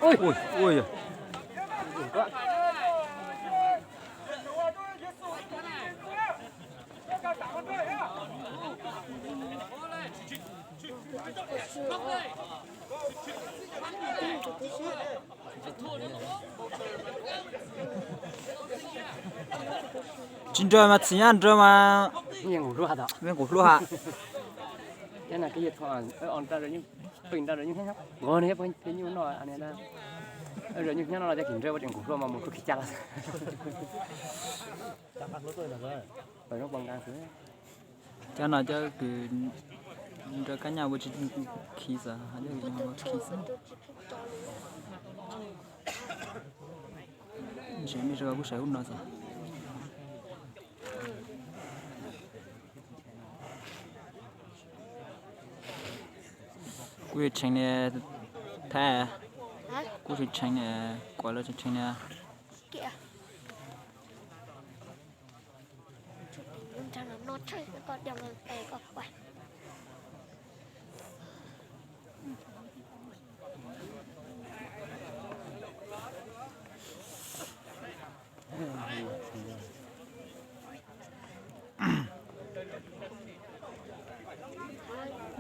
Ui, ui, ui. Tsis nrog mas txiv nyab nrog mas. Nqus hlub ha. Cov no cov kws nrog kab nyaj ua tsis khi xwb, ua tsis khi xwb. Ntshe mej sawv daws kuj saib ub no xwb. Kuv tshee niag thaib, kuv tshee niag kuam los tshee niag.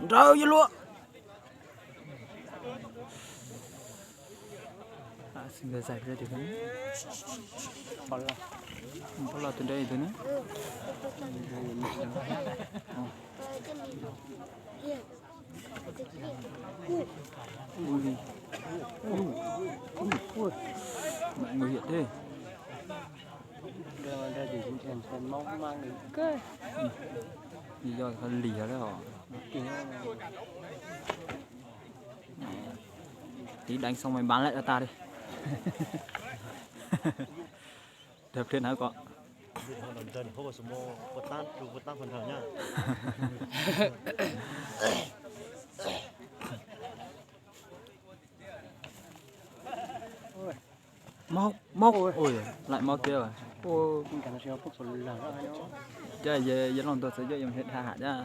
Nrawd yuav luag. Pob los tus nrawd tus ne. Nguy hiểm thế. Yog lim lawm os. Tí đánh xong mày bán lại cho tao đi. Đập lên hả cậu? Mob, mob, ui, laim mob kiag. Ua cas yog loj ntuag txawv yog yus dhia dhau ham thiab,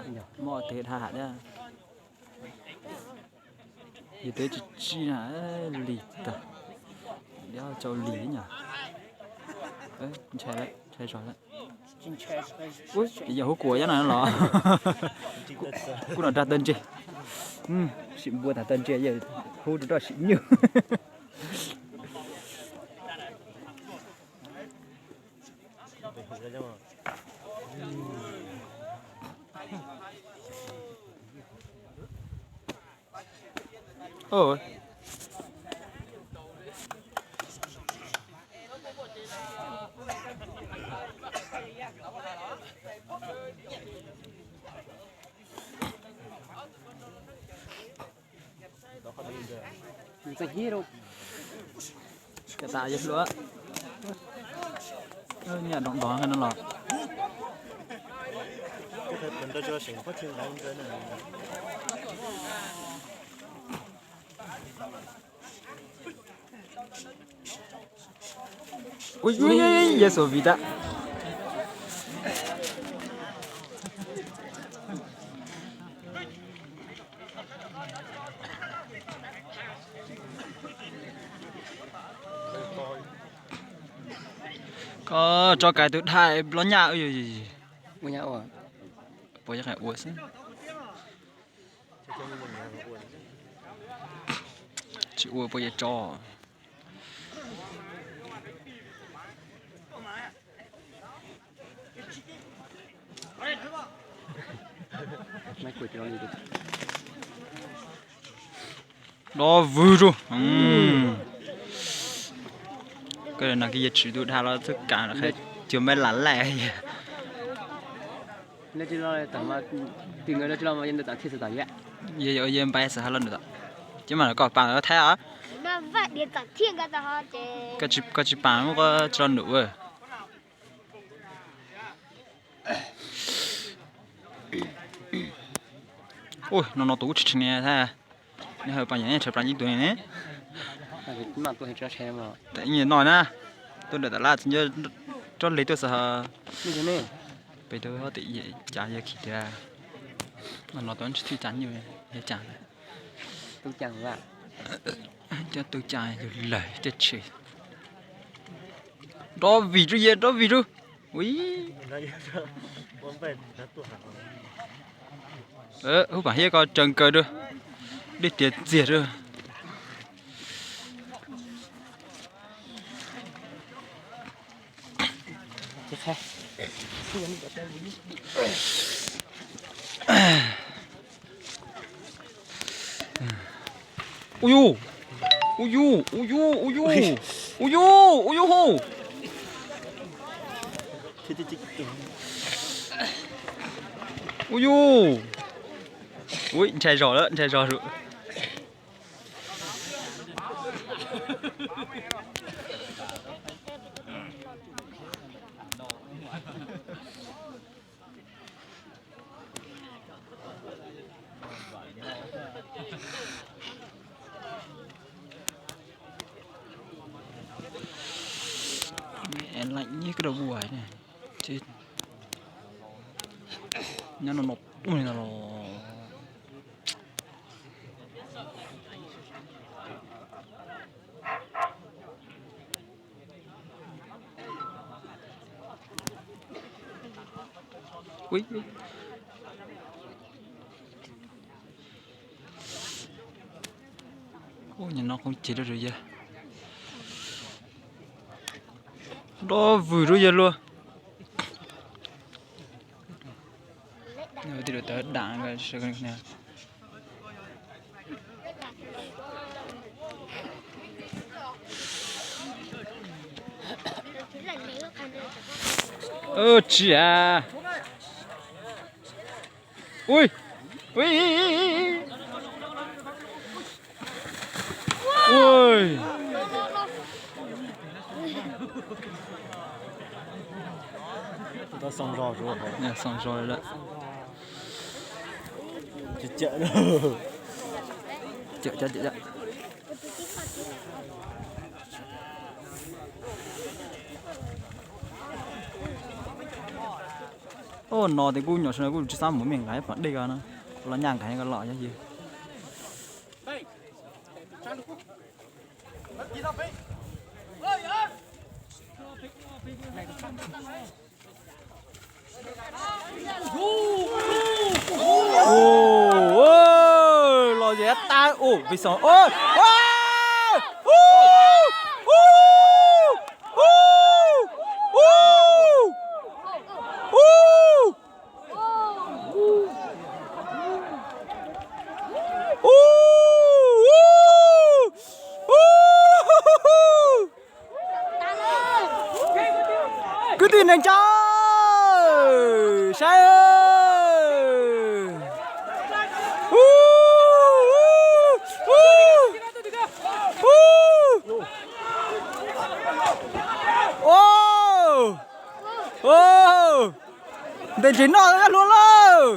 mob teg dhau ham thiab. Yus twb tsis tsib na, lig tag, yog tsau lig nyom. Ntshai lawm, ntshai zog lawm. Yog hub kuam nyob no los, kuv los dag taw ntse, sim npua tag taw ntse, yog hub rau roj sim nyuj. Txawm tas yog hlua, nyaj doom dog no los. Ui, ui, ui, Yexus vim tas. Koj tso kais tus dhai nplob nyaj. Puas yog qhia ua xwb. Tsis ua puas yog tso. Dob vwg rau. Koj no koj yog tsis tus dhau los twb kam los qhia cua meb lam laij. Yog yog npai xav ha los num tom. Ces mas koj pam los thaib os. Koj tsis pam muab koj tsis los num. Ua no no tus ub tsis tshee ne thiab. Nws hawm pas yam neb tshav plaws ib tug ne. Ib nyuag no na, tuaj nram tas lab txiv nco roj lig tuaj xwb ho. Peb tau ob tim cas yog khis tiag. No no tus tsis txwj cas nyuj yog cas. Cov tub caa yug lawm tej tshis. Nrov vim rau yawg, nrov vim rau. Ui. Hub paam hiab ko tsaws nkaws rau. Dej tiav txiag rau. Ui yus, ui yus, ui yus, ui yus, ui yus, ui yus hu. Ui yus. Ui, ntshai zog lawm, ntshai zog lawm. Laj nyib koj rau vuas ne. Nyob no no, no los. Ub, nyuam no qoob ceg rau yawg. Nrov vwm rau yawg luaj. Tij laug tawv dam. Tsis a. Ui, ui, ui. Xoo zog lawm. Ub, no ces kuj nyuam sawv daws kuj tsis xav mus me nqaij pom dej ko na, los nyaj nqaij ko los yog ywg. Los yog tas ub pis xoom. Kwv tij neej tsa saib. Ntes ntses noj hlua lawm.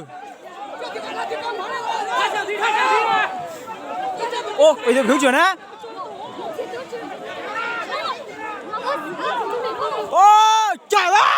Ua, ua tus hwv tsuam na. Ua, cawm a.